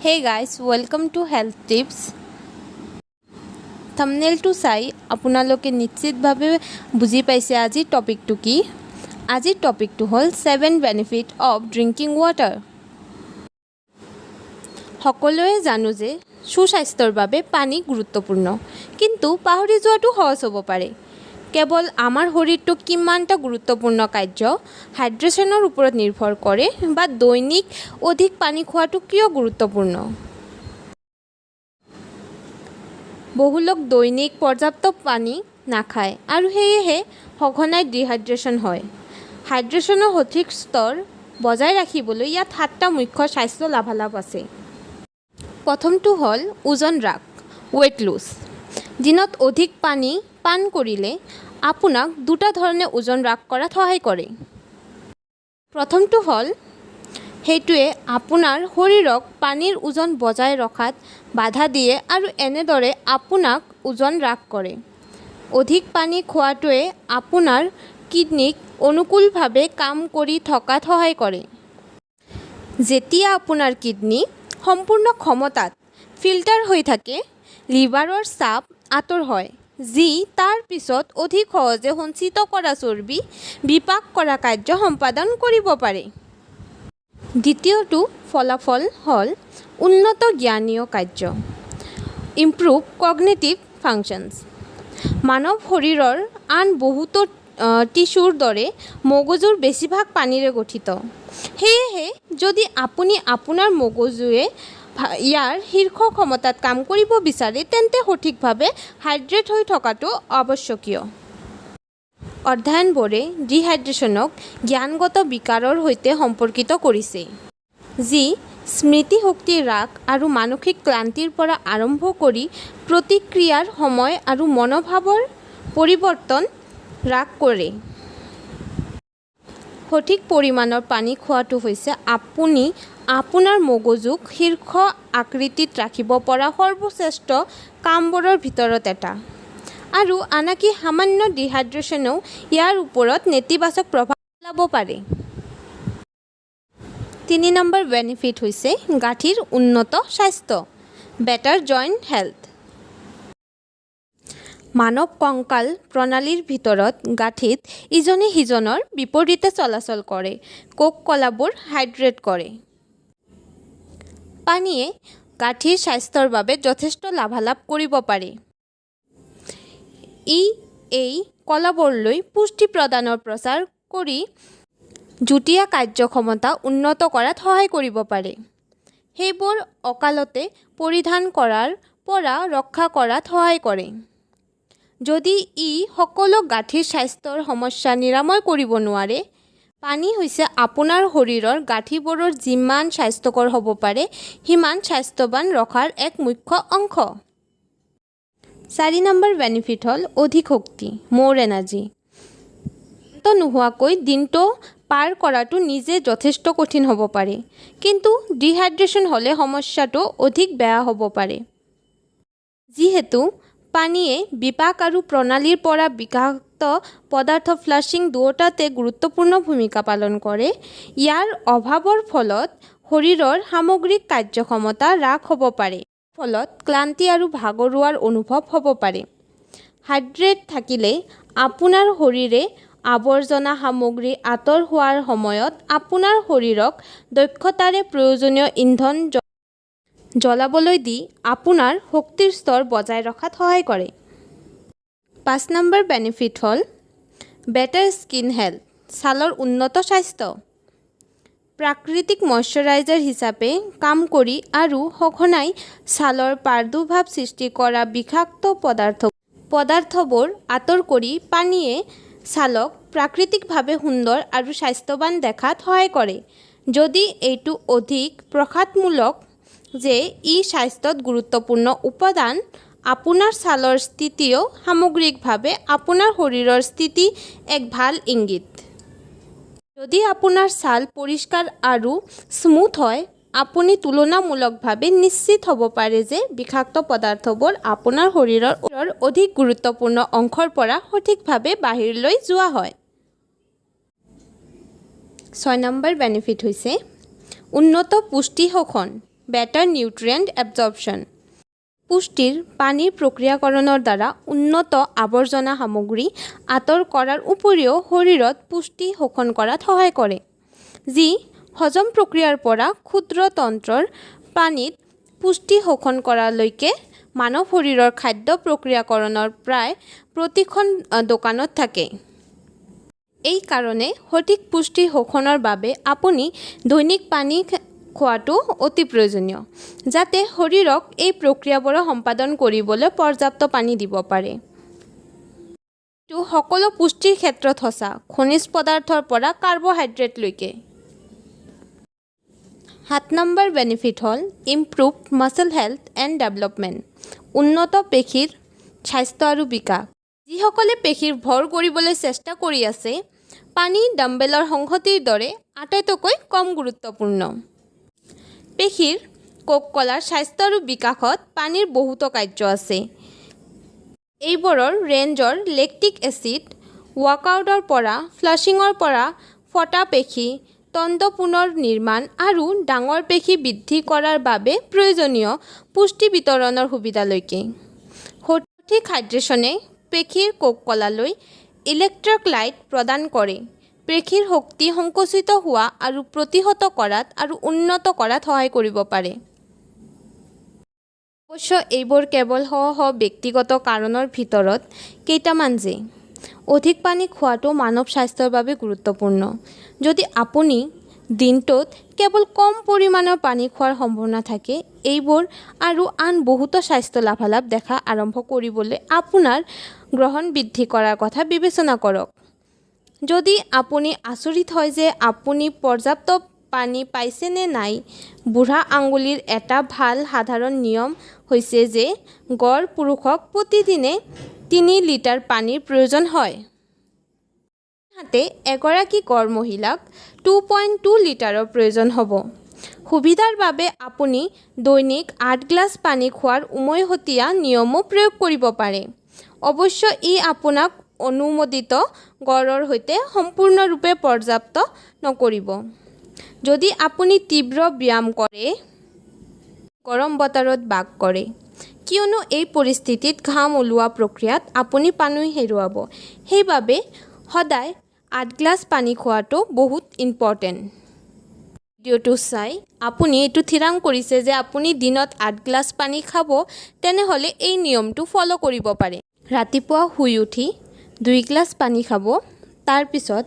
Hey guys, welcome to Health Tips. থাম্বনেইলটো চাই আপোনালোকে নিশ্চিতভাৱে বুজি পাইছে আজিৰ টপিকটো কি। আজিৰ টপিকটো হ'ল seven benefit of drinking water। সকলোৱে জানো যে সুস্বাস্থ্যৰ বাবে পানী গুৰুত্বপূৰ্ণ, কিন্তু পাহৰি যোৱাটো সহজ হ'ব পাৰে। কেৱল আমাৰ শৰীৰটো কিমানটা গুৰুত্বপূৰ্ণ কাৰ্য হাইড্ৰেশ্যনৰ ওপৰত নিৰ্ভৰ কৰে বা দৈনিক অধিক পানী খোৱাটো কিয় গুৰুত্বপূৰ্ণ। বহুলোক দৈনিক পৰ্যাপ্ত পানী নাখায় আৰু সেয়েহে সঘনাই ডিহাইড্ৰেচন হয়। হাইড্ৰেচনৰ সঠিক স্তৰ বজাই ৰাখিবলৈ ইয়াত সাতটা মুখ্য স্বাস্থ্য লাভালাভ আছে। প্ৰথমটো হ'ল ওজন হ্ৰাস, ৱেইট লছ। দিনত অধিক পানী পান কৰিলে আপোনাক দুটা ধৰণে ওজন হ্ৰাস কৰাত সহায় কৰে। প্ৰথমটো হ'ল সেইটোৱে আপোনাৰ শৰীৰক পানীৰ ওজন বজাই ৰখাত বাধা দিয়ে আৰু এনেদৰে আপোনাক ওজন হ্ৰাস কৰে। অধিক পানী খোৱাটোৱে আপোনাৰ কিডনীক অনুকূলভাৱে কাম কৰি থকাত সহায় কৰে। যেতিয়া আপোনাৰ কিডনী সম্পূৰ্ণ ক্ষমতাত ফিল্টাৰ হৈ থাকে, লিভাৰৰ চাপ আঁতৰ হয়, যি তাৰ পিছত অধিক সহজে সঞ্চিত কৰা চৰ্বি বিপাক কৰা কাৰ্য সম্পাদন কৰিব পাৰে। দ্বিতীয়টো ফলাফল হ'ল উন্নত জ্ঞানীয় কাৰ্য, ইমপ্ৰুভ কগনিটিভ ফাংচনছ। মানৱ শৰীৰৰ আন বহুতো টিছুৰ দৰে মগজুৰ বেছিভাগ পানীৰে গঠিত। সেয়েহে যদি আপুনি আপোনাৰ মগজুৱে ইয়াৰ শীৰ্ষ ক্ষমতাত কাম কৰিব বিচাৰে, তেন্তে সঠিকভাৱে হাইড্ৰেট হৈ থকাটো আৱশ্যকীয়। অধ্যয়নবোৰে ডিহাইড্ৰেচনক জ্ঞানগত বিকাৰৰ সৈতে সম্পৰ্কিত কৰিছে, যি স্মৃতিশক্তি হ্ৰাস আৰু মানসিক ক্লান্তিৰ পৰা আৰম্ভ কৰি প্ৰতিক্ৰিয়াৰ সময় আৰু মনোভাৱৰ পৰিৱৰ্তন হ্ৰাস কৰে। সঠিক পৰিমাণৰ পানী খোৱাটো হৈছে আপুনি আপোনাৰ মগজুক শীৰ্ষ আকৃতিত ৰাখিব পৰা সৰ্বশ্ৰেষ্ঠ কামবোৰৰ ভিতৰত এটা, আৰু আনকি সামান্য ডিহাইড্ৰেচনেও ইয়াৰ ওপৰত নেতিবাচক প্ৰভাৱ পেলাব পাৰে। 3 নম্বৰ বেনিফিট হৈছে গাঁঠিৰ উন্নত স্বাস্থ্য, বেটাৰ জইণ্ট হেল্থ। মানৱ কংকাল প্ৰণালীৰ ভিতৰত গাঁঠিত ইজনে সিজনৰ বিপৰীতে চলাচল কৰে কোষ কলাবোৰ হাইড্ৰেট কৰে। পানীয়ে গাঁঠিৰ স্বাস্থ্যৰ বাবে যথেষ্ট লাভালাভ কৰিব পাৰে। ই এই কলাবোৰলৈ পুষ্টি প্ৰদানৰ প্ৰচাৰ কৰি যুটীয়া কাৰ্যক্ষমতা উন্নত কৰাত সহায় কৰিব পাৰে, সেইবোৰ অকালতে পৰিধান কৰাৰ পৰা ৰক্ষা কৰাত সহায় কৰে। যদি ই সকলো গাঁঠিৰ স্বাস্থ্যৰ সমস্যা নিৰাময় কৰিব নোৱাৰে, পানী হৈছে আপোনাৰ শৰীৰৰ গাঁঠিবোৰৰ যিমান স্বাস্থ্যকৰ হ'ব পাৰে সিমান স্বাস্থ্যৱান ৰখাৰ এক মুখ্য অংশ। 4 নম্বৰ বেনিফিট হ'ল অধিক শক্তি, মোৰ এনাৰ্জি। নোহোৱাকৈ দিনটো পাৰ কৰাটো নিজে যথেষ্ট কঠিন হ'ব পাৰে, কিন্তু ডিহাইড্ৰেচন হ'লে সমস্যাটো অধিক বেয়া হ'ব পাৰে। যিহেতু পানীয়ে বিপাক আৰু প্ৰণালীৰ পৰা বিষাক্ত পদাৰ্থ ফ্লাছিং দুয়োটাতে গুৰুত্বপূৰ্ণ ভূমিকা পালন কৰে, ইয়াৰ অভাৱৰ ফলত শৰীৰৰ সামগ্ৰিক কাৰ্যক্ষমতা হ্ৰাস হ'ব পাৰে, ফলত ক্লান্তি আৰু ভাগৰুৱাৰ অনুভৱ হ'ব পাৰে। হাইড্ৰেট থাকিলে আপোনাৰ শৰীৰে আৱৰ্জনা সামগ্ৰী আঁতৰ হোৱাৰ সময়ত আপোনাৰ শৰীৰক দক্ষতাৰে প্ৰয়োজনীয় ইন্ধন জ্বলাবলৈ দি আপোনাৰ শক্তিৰ স্তৰ বজাই ৰখাত সহায় কৰে। 5 নম্বৰ বেনিফিট হ'ল বেটাৰ স্কিন হেল্থ, ছালৰ উন্নত স্বাস্থ্য। প্ৰাকৃতিক মইশ্বৰাইজাৰ হিচাপে কাম কৰি আৰু সঘনাই ছালৰ প্ৰাদুৰ্ভাৱ সৃষ্টি কৰা বিষাক্ত পদাৰ্থবোৰ আঁতৰ কৰি পানীয়ে ছালক প্ৰাকৃতিকভাৱে সুন্দৰ আৰু স্বাস্থ্যৱান দেখাত সহায় কৰে। যদি এইটো অধিক প্ৰশংসামূলক যে ই স্বাস্থ্যত গুৰুত্বপূৰ্ণ উপাদান, আপোনাৰ ছালৰ স্থিতিও সামগ্ৰিকভাৱে আপোনাৰ শৰীৰৰ স্থিতি এক ভাল ইংগিত। যদি আপোনাৰ ছাল পৰিষ্কাৰ আৰু স্মুথ হয়, আপুনি তুলনামূলকভাৱে নিশ্চিত হ'ব পাৰে যে বিষাক্ত পদাৰ্থবোৰ আপোনাৰ শৰীৰৰ অধিক গুৰুত্বপূৰ্ণ অংশৰ পৰা সঠিকভাৱে বাহিৰলৈ যোৱা হয়। 6 নম্বৰ বেনিফিট হৈছে উন্নত পুষ্টি শোষণ, better nutrient absorption. পুষ্টিৰ পানীৰ প্ৰক্ৰিয়াকৰণৰ দ্বাৰা উন্নত আৱৰ্জনা সামগ্ৰী আঁতৰ কৰাৰ উপৰিও শৰীৰত পুষ্টি শোষণ কৰাত সহায় কৰে, যি হজম প্ৰক্ৰিয়াৰ পৰা ক্ষুদ্ৰান্ত্ৰৰ পানীত পুষ্টি শোষণ কৰালৈকে মানৱ শৰীৰৰ খাদ্য প্ৰক্ৰিয়াকৰণৰ প্ৰায় প্ৰতিখন দোকানত থাকে। এই কাৰণে সঠিক পুষ্টি শোষণৰ বাবে আপুনি দৈনিক পানী খোৱাটো অতি প্ৰয়োজনীয়, যাতে শৰীৰক এই প্ৰক্ৰিয়াবোৰ সম্পাদন কৰিবলৈ পৰ্যাপ্ত পানী দিব পাৰে। এইটো সকলো পুষ্টিৰ ক্ষেত্ৰত সঁচা, খনিজ পদাৰ্থৰ পৰা কাৰ্বহাইড্ৰেটলৈকে। 7 নম্বৰ বেনিফিট হ'ল improve muscle health and development, উন্নত পেশীৰ স্বাস্থ্য আৰু বিকাশ। যিসকলে পেশীৰ ভৰ কৰিবলৈ চেষ্টা কৰি আছে, পানী ডাম্বেলৰ সংহতিৰ দৰে আটাইতকৈ কম গুৰুত্বপূৰ্ণ। পেশীৰ কোষকলাৰ স্বাস্থ্য আৰু বিকাশত পানীৰ বহুতো কাৰ্য আছে। এইবোৰৰ ৰেঞ্জৰ লেক্টিক এচিড ৱৰ্কআউটৰ পৰা ফ্লাছিঙৰ পৰা ফটা পেশী তন্তু পুনৰ নিৰ্মাণ আৰু ডাঙৰ পেশী বৃদ্ধি কৰাৰ বাবে প্ৰয়োজনীয় পুষ্টি বিতৰণৰ সুবিধালৈকে। সঠিক হাইড্ৰেচনে পেশীৰ কোষকলালৈ ইলেক্ট্ৰলাইট প্ৰদান কৰে, পেশীৰ শক্তি সংকুচিত হোৱা আৰু প্ৰতিহত কৰাত আৰু উন্নত কৰাত সহায় কৰিব পাৰে। অৱশ্য এইবোৰ কেৱল শ শ ব্যক্তিগত কাৰণৰ ভিতৰত কেইটামান যে অধিক পানী খোৱাটো মানৱ স্বাস্থ্যৰ বাবে গুৰুত্বপূৰ্ণ। যদি আপুনি দিনটোত কেৱল কম পৰিমাণৰ পানী খোৱাৰ সম্ভাৱনা থাকে, এইবোৰ আৰু আন বহুতো স্বাস্থ্য লাভালাভ দেখা আৰম্ভ কৰিবলৈ আপোনাৰ গ্ৰহণ বৃদ্ধি কৰাৰ কথা বিবেচনা কৰক। যদি আপুনি আচৰিত হয় যে আপুনি পৰ্যাপ্ত পানী পাইছে নে নাই, বুঢ়া আঙুলিৰ এটা ভাল সাধাৰণ নিয়ম হৈছে যে গড় পুৰুষক প্ৰতিদিনে 3 লিটাৰ পানীৰ প্ৰয়োজন হয়। আনহাতে, এগৰাকী গড় মহিলাক 2.2 লিটাৰৰ প্ৰয়োজন হ'ব। সুবিধাৰ বাবে আপুনি দৈনিক 8 গ্লাছ পানী খোৱাৰ উমৈহতীয়া নিয়মো প্ৰয়োগ কৰিব পাৰে। অৱশ্যে, ই আপোনাক অনুমোদিত গড়ৰ সৈতে সম্পূৰ্ণৰূপে পৰ্যাপ্ত নকৰিব। যদি আপুনি তীব্ৰ ব্যায়াম কৰে, গৰম বতৰত বাস কৰে, কিয়নো এই পৰিস্থিতিত ঘাম ওলোৱা প্ৰক্ৰিয়াত আপুনি পানী হেৰুৱাব। সেইবাবে সদায় 8 গ্লাছ পানী খোৱাটো বহুত ইম্পৰ্টেণ্ট। ভিডিঅ'টো চাই আপুনি এইটো থিৰাং কৰিছে যে আপুনি দিনত 8 গ্লাছ পানী খাব, তেনেহ'লে এই নিয়মটো ফ'ল' কৰিব পাৰে। ৰাতিপুৱা শুই উঠি 2 গ্লাছ পানী খাব, তাৰপিছত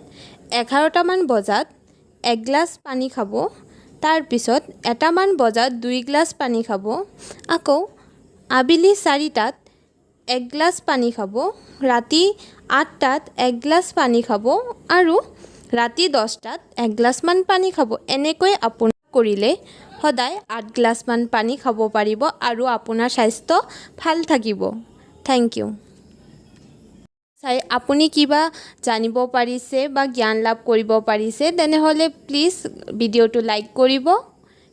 11টামান বজাত 1 গ্লাছ পানী খাব, তাৰপিছত 1টামান বজাত 2 গ্লাছ পানী খাব, আকৌ আবেলি 4টাত 1 গ্লাছ পানী খাব, ৰাতি 8টাত 1 গ্লাছ পানী খাব আৰু ৰাতি 10টাত 1 গ্লাছমান পানী খাব। এনেকৈ আপুনি কৰিলে সদায় 8 গ্লাছমান পানী খাব পাৰিব আৰু আপোনাৰ স্বাস্থ্য ভাল থাকিব। Thank you. চাই আপুনি কিবা জানিব পাৰিছে বা জ্ঞান লাভ কৰিব পাৰিছে, তেনেহ'লে প্লিজ ভিডিঅ'টো লাইক কৰিব,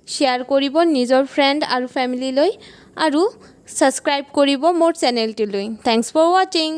শ্বেয়াৰ কৰিব নিজৰ ফ্ৰেণ্ড আৰু ফেমিলিলৈ আৰু ছাবস্ক্ৰাইব কৰিব মোৰ চেনেলটোলৈ। Thanks for watching.